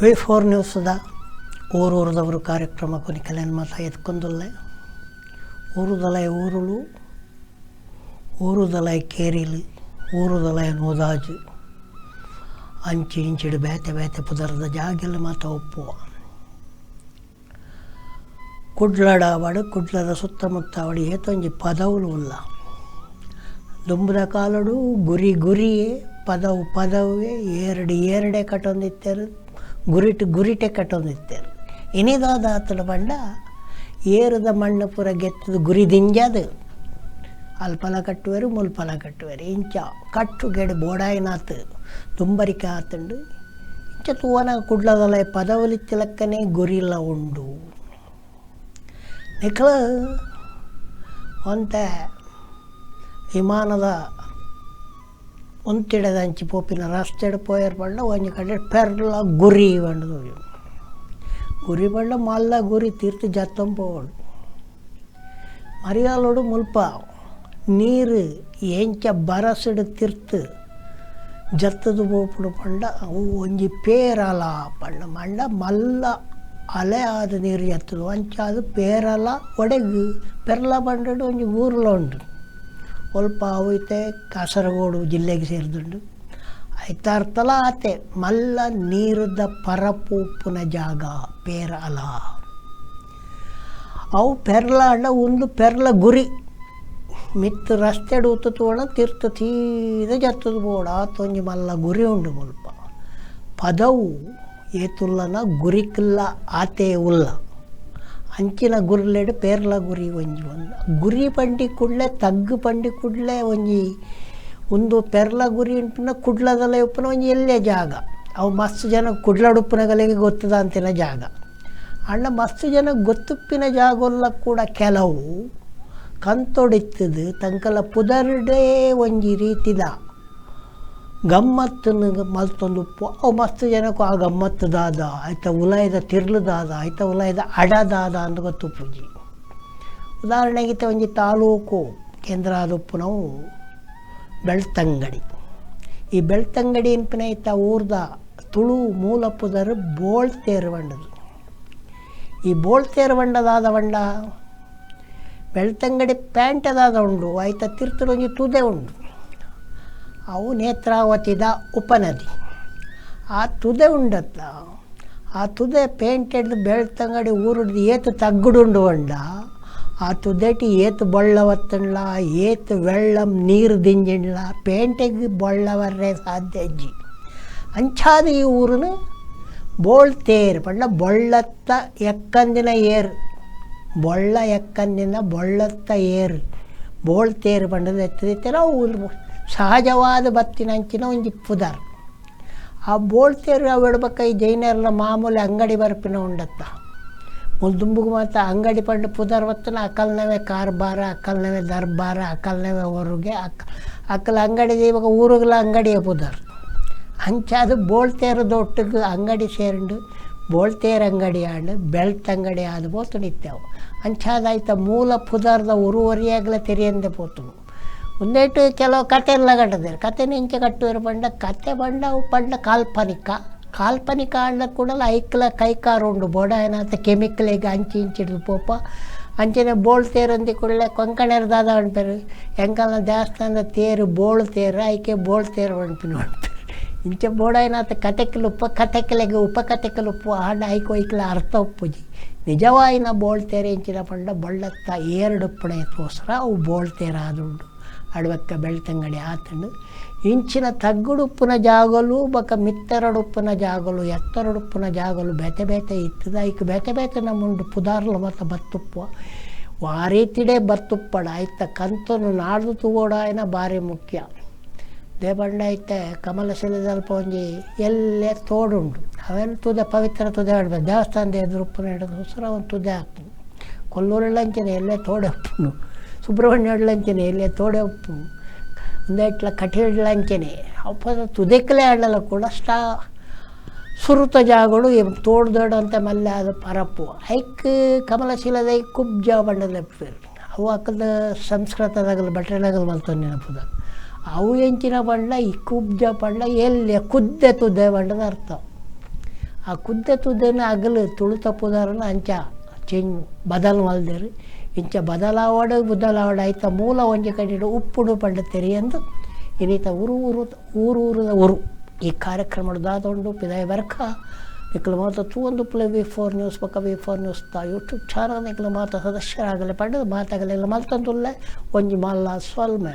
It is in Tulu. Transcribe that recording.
V4 ನ್ಯೂಸ್ದ ಊರೂರದವರು ಕಾರ್ಯಕ್ರಮಕ್ಕೂ ನಿಕಲೆನ್ ಮತ ಎತ್ಕೊಂದುಲ್ಲೆ. ಊರುದಲೈ ಊರುಳು, ಊರುದಲೈ ಕೇರಿಲು, ಊರುದಲೈ ನೂದಾಜು, ಅಂಚಿ ಇಂಚಿಡು ಬೇತೆ ಬೇತೆ ಪುದರ್ದ ಜಾಗೆಲ್ಲ ಮಾತ ಒಪ್ಪುವ. ಕುಡ್ಲಡಾವಡು ಕುಡ್ಲದ ಸುತ್ತಮುತ್ತ ಅವಡು ಏತೊಂಜಿ ಪದವುಲು ಉಲ್ಲ. ದುಂಬುದ ಕಾಲಡು ಗುರಿ ಗುರಿಯೇ, ಪದವು ಪದವೇ, ಏರಡು ಏರಡೆ ಕಟ್ಟೊಂದಿತ್ತೇರು, ಗುರಿಟು ಗುರಿಟೆ ಕಟ್ಟೊಂದಿತ್ತೇರು. ಇನಿದಾದ ಆತನ ಬಂಡ ಏರದ ಮಣ್ಣು ಪೂರ ಗೆತ್ತದು ಗುರಿ ದಿಂಜದು ಅಲ್ಪಲ ಕಟ್ಟುವರು, ಮುಲ್ಪಲ ಕಟ್ಟುವರು. ಇಂಚ ಕಟ್ಟುಗೆಡು ಬೋಡಾಯಿನಾತು ದುಂಬರಿಕೆ ಆತುಂಡು. ಇಂಚ ತೂವನ ಕುಡ್ಲದಲ ಪದವಲಿತ್ತಿಲಕ್ಕನೆ ಗುರಿಲ ಉಂಡು. ನಿಖಲ ಒಂತೆ ವಿಮಾನದ ಒಂತಿಡದಂಚಿ ಪೋಪಿನ ರಸ್ತೆಡ್ ಪೋಯರ್ ಪಂಡ ಒಂಜಿ ಕಡೆ ಪೆರ್ಲ ಗುರಿ ಪಂಡದು. ಗುರಿ ಪಂಡ ಮಲ್ಲ ಗುರಿ ತೀರ್ಥ ಜತ್ತಂ ಪೋವಡು. ಮರಿಯಾಲೋಡು ಮುಲ್ಪ ನೀರು ಎಂಚ ಬರಸಡು ತೀರ್ಥ ಜತ್ತದು ಪೋಪುಡು ಪಂಡ ಅವು ಒಂಜಿ ಪೇರಲ ಪಂಡ ಮಂಡ ಮಲ್ಲ ಅಲೆ ಆದ ನೀರು ಜತ್ತದು. ಅಂಚಾದ ಪೇರಲ ಒಡೆಗು ಪೆರ್ಲ ಪಂಡಡು ಒಂಜಿ ಊರುಲ ಉಂಡು. ಒಲ್ಪ ಅವೈತೆ ಕಾಸರಗೋಡು ಜಿಲ್ಲೆಗೆ ಸೇರಿದುಂಡು. ಐತಾರ್ತಲ ಆತೆ ಮಲ್ಲ ನೀರುದ ಪರಪು ಉಪ್ಪುನ ಜಾಗ ಪೇರಲ. ಅವು ಪೆರ್ಲ ಅಂಡ ಒಂದು ಪೆರ್ಲ ಗುರಿ ಮಿತ್ತು ರಸ್ತೆಡು ಉತ್ತುವಣ ತೀರ್ಥ ತೀದ ಜತ್ತದು ಬೋಡ ಆತೊಂಜಿ ಮಲ್ಲ ಗುರಿ ಉಂಡು. ಮುಲ್ಪ ಪದವು ಏತುಲ್ಲನ ಗುರಿಕ್ಲ ಆತೆ ಉಲ್ಲ. ಅಂಚಿನ ಗುರ್ಲೆಡು ಪೇರ್ಲ ಗುರಿ ಒಂಜಿ ಒಂದು ಗುರಿ ಪಂಡಿ ಕೂಡಲೇ ತಗ್ಗು ಪಂಡಿ ಕೂಡಲೇ ಒಂಜಿ ಒಂದು ಪೆರ್ಲ ಗುರಿ ಉಂಟುನ ಕುಡ್ಲದಲ್ಲ ಉಪ್ಪುನ ಒಂಜಿ ಎಲ್ಲೇ ಜಾಗ. ಅವು ಮಸ್ತ್ ಜನ ಕುಡ್ಲಡುಪ್ಪುನಗಲಿಗೆ ಗೊತ್ತದ ಅಂತಿನ ಜಾಗ. ಅಣ್ಣ ಮಸ್ತ್ ಜನ ಗೊತ್ತುಪ್ಪಿನ ಜಾಗೊಲ್ಲ ಕೂಡ ಕೆಲವು ಕಂತೊಡಿತ್ತದು ತಂಕಲ ಪುದರ್ಡೇ ಒಂಜಿ ರೀತಿದ ಗಮ್ಮತ್ತನ್ನು ಮಲ್ತೊಂದು ಉಪ್ಪು. ಅವು ಮಸ್ತ್ ಜನಕ್ಕೂ ಆ ಗಮ್ಮತ್ತು ದಾದ ಆಯ್ತ ಉಲಾಯದ ತಿರ್ಲುದಾದ ಆಯ್ತ ಉಲಾಯದ ಅಡದಾದ ಅಂದ್ ಗೊತ್ತುಪ್ಪುಜಿ. ಉದಾಹರಣೆಗೆ ಒಂಜಿ ತಾಲೂಕು ಕೇಂದ್ರ ಆದ ನಾವು ಬೆಳ್ತಂಗಡಿ. ಈ ಬೆಳ್ತಂಗಡಿ ಇನ್ಪಿನ ಇತ್ತ ಊರ್ದ ತುಳು ಮೂಲ ಪುದರ್ ಬೋಳ್ತೇರು ಬಂಡದು. ಈ ಬೋಳ್ತೇರು ಬಂಡದಾದ ಬಂಡ ಬೆಳ್ತಂಗಡಿ ಪ್ಯಾಂಟದಾದ ಉಂಡು. ಆಯ್ತ ತಿರ್ತುಡು ಒಂಜಿ ತುದೆ ಉಂಡು. ಅವು ನೇತ್ರಾವತಿದ ಉಪನದಿ. ಆ ತುದೆ ಉಂಡತ್ತ ಆ ತುದೆ ಪೇಂಟೆಡ್ ಬೆಳ್ತಂಗಡಿ ಊರುಡ್ದು ಏತು ತಗ್ಗುಡುಂಡು ಬಂಡ ಆ ತುದೆಟಿ ಏತು ಬೊಳ್ಳವತ್ತಂಡ್ಲ ಏತು ವೆಳ್ಳಂ ನೀರು ದಿಂಜಿಂಡ್ಲ ಪೇಂಟೆಗೆ ಬೊಳ್ಳವರ್ರೆ ಸಾಧ್ಯ ಅಜ್ಜಿ. ಅಂಚಾದ ಈ ಊರುನು ಬೋಳ್ತೇರು ಪಂಡ ಬೊಳ್ಳತ್ತ ಎಕ್ಕಂದಿನ ಏರು, ಬೊಳ್ಳ ಎಕ್ಕಂದಿನ ಬೊಳ್ಳತ್ತ ಏರು ಬೋಳ್ತೇರು ಪಂಡದ ಎತ್ತದಿತ್ತೆಲ್ಲ ಊರು ಸಹಜವಾದ ಬತ್ತಿನ ಅಂಚಿನ ಒಂಜಿ ಪುದರ್. ಆ ಬೋಳ್ತೇರು ಅವು ಇಡ್ಬೇಕ ಈ ಜೈನರ್ಲ ಮಾಮೂಲಿ ಅಂಗಡಿ ಬರ್ಪಿನ ಉಂಡತ್ತ ಮುಲ್ದುಂಬುಗು ಮಾತ ಅಂಗಡಿ ಪಂಡ ಪುದರ್ ಬತ್ತನ ಅಕಲ್ನವೇ ಕಾರ್ಬಾರ, ಅಕಲ್ನವೇ ದರ್ಬಾರ, ಅಕಲ್ನವೇ ಹೊರಗೆ ಅಕ್ಕಲ ಅಂಗಡಿ ಇವಾಗ ಊರುಗಳ ಅಂಗಡಿಯ ಪುದರ್. ಅಂಚಾದ ಬೋಳ್ತೇರು ದೊಟ್ಟಗೆ ಅಂಗಡಿ ಸೇರಂಡು ಬೋಳ್ತೇರು ಅಂಗಡಿ ಆಂಡು ಬೆಳ್ತಂಗಡಿ ಆದ ಪೋತು ನಿತ್ಯವು. ಅಂಚಾದಾಯ್ತ ಮೂಲ ಪುದರ್ದ ಉರುವರಿಯಾಗಲೇ ತೆರೆಯಂದೆ ಪೋತು. ಒಂದೇಟು ಕೆಲವು ಕತೆ ಎಲ್ಲ ಕಟ್ಟದಿರು. ಕತೆನ ಇಂಚೆ ಕಟ್ಟುವರು ಪಂಡ ಕತೆ ಪಂಡ ಅವು ಪಂಡ ಕಾಲ್ಪನಿಕ. ಕಾಲ್ಪನಿಕ ಅಂಡ ಕೂಡ ಐಕ್ಲ ಕೈಕಾರು ಉಂಡು ಬೋಡ ಏನಾತ ಕೆಮಿಕಲಿಗೆ ಅಂಚಿ ಇಂಚಿಡ್ದು ಪೋಪ. ಅಂಚನೆ ಬೋಳ್ತೇರು ಅಂದಿ ಕೂಡಲೇ ಕೊಂಕಣೆರ್ ದಾದ ಪನ್ಪೆರ್ ಎಂಕಲ್ನ ದೇವಸ್ಥಾನದ ತೇರು ಬೋಳು ತೇರು ಐಕೆ ಬೋಳ್ತೇರು ಪನ್ಪಿನ ಪನ್ಪೆರ್. ಇಂಚ ಬೋಡಾಯಿನಾತ ಕತೆಕುಲು ಉಪ್ಪ ಕತೆಕಲೆಗ್ ಉಪಕತೆಕುಲು ಉಪ್ಪು ಆಂಡ ಐಕ್ ಐಕ್ಲ ಅರ್ಥ ಉಪ್ಪುಜಿ. ನಿಜವಾಯಿನ ಬೋಳ್ತೇರು ಎಂಚಿನ ಪಂಡ ಬೊಳ್ಳತ್ತ ಏರ್ಡುಪ್ಪುನ ತೋಸ್ರ ಅವು ಬೋಳ್ತೇರು ಆದುಂಡು. ಅಡ್ವಕ್ಕ ಬೆಳ್ತಂಗಡಿ ಆತಂಡು. ಇಂಚಿನ ತಗ್ಗುಡುಪ್ಪುನ ಜಾಗಲು ಬೊಕ ಮಿತ್ತರಡುಪ್ಪುನ ಜಾಗಲು ಎತ್ತರಡುಪ್ಪುನ ಜಾಗಲು ಬೇತೆ ಬೇತೆ ಇತ್ತದ. ಐಕ್ ಬೇತೆ ಬೇತೆ ನಮ್ಮುಂಡು ಪುದಾರ್ಲು ಮತ ಬತ್ತುಪ್ಪು ಆ ರೀತಿಡೇ ಬತ್ತುಪ್ಪಡ ಐತ ಕಂತನು ನಾಡ್ದು ತೂವೊಡಾಯಿನ ಭಾರಿ ಮುಖ್ಯ. ದೇಪಂಡ ಐತೆ ಕಮಲಶಿಲೆದಲ್ಪ ಒಂಜಿ ಎಲ್ಲೆ ತೋಡುಂಡು. ಅವೆಲ್ಲ ತುದೆ ಪವಿತ್ರ ತುದೆ ಆಡ್ಬೇಕು ದೇವಸ್ಥಾನದ ಎದುರುಪ್ಪುನ ಹಿಡಿದು ಹುಸ್ರ ಒಂದು ತುದೆ ಹಾಕ್ತು. ಕೊಲ್ಲೂರಲ್ಲಂಚನೆ ಎಲ್ಲೇ ತೋಡೆ ಉಪ್ಪುನು, ಸುಬ್ರಹ್ಮಣ್ಯ ಎಲ್ಲೇ ತೋಡೆ ಉಪ್ಪು, ಒಂದೆಟ್ಲ ಕಟೀಡ್ಲಂಚನೆ ಅಪ್ಪ ತುದೆಕ್ಕಲೇ ಆಡಲ್ಲ ಕೂಡ ಸುರುತ ಜಾಗಗಳು ತೋಡ್ದೋಡು ಅಂತ ಮಲ್ಲೆ ಅದು ಪರಪ್ಪು ಐಕ್ ಕಮಲಶೀಲದ ಕುಬ್ಜ ಬಣ್ಣದ ಅವು ಅಕ್ಕದ ಸಂಸ್ಕೃತದಾಗಲು ಬಟ್ರೆನಾಗಲು ಮಲ್ತೊಂದು ನೆನಪುದ. ಅವು ಎಂಚಿನ ಬಣ್ಣ ಈ ಕುಬ್ಜ ಬಣ್ಣ ಎಲ್ಲಿ ಕುದ್ದೆ ತುದೆ ಬಣ್ಣದ ಅರ್ಥ. ಆ ಕುದ್ದೆ ತುದೆನ ಅಗಲು ತುಳುತ ಪುದರನ ಅಂಚ ಚೇಂಜ್ ಬದಲು ಮಲ್ದೆರ್. ಇಂಚ ಬದಲಾವಡ್ ಬದಲಾವಡ್ ಐತ ಮೂಲ ಒಂಜಿ ಕಡೆಡ್ ಉಪ್ಪುಡು ಪಂಡ ತೆರಿಯಂದು ಇನಿತ ಊರು ಊರು ಊರು ಊರುದ ಊರು ಈ ಕಾರ್ಯಕ್ರಮ ದಾದ ಉಂಡು ಪಿದಾಯಿ ಬರ್ಕ. ನಿಕುಲು ಮಾತ ತೂವೊಂದು ವಿ4 ನ್ಯೂಸ್ ಬೊಕ್ಕ ವಿ4 ನ್ಯೂಸ್ ದ ಯೂಟ್ಯೂಬ್ ಚಾನಲ್. ನಿಕುಲು ಮಾತ ಸದಸ್ಯರಾಗಲೆ ಪಂಡುದು ಮಾತಗಲೆಲ್ಲ ಮಲ್ತೊಂದುಲ್ಲೆ. ಒಂಜಿ ಮಲ್ಲ ಸೊಲ್ಮೆ.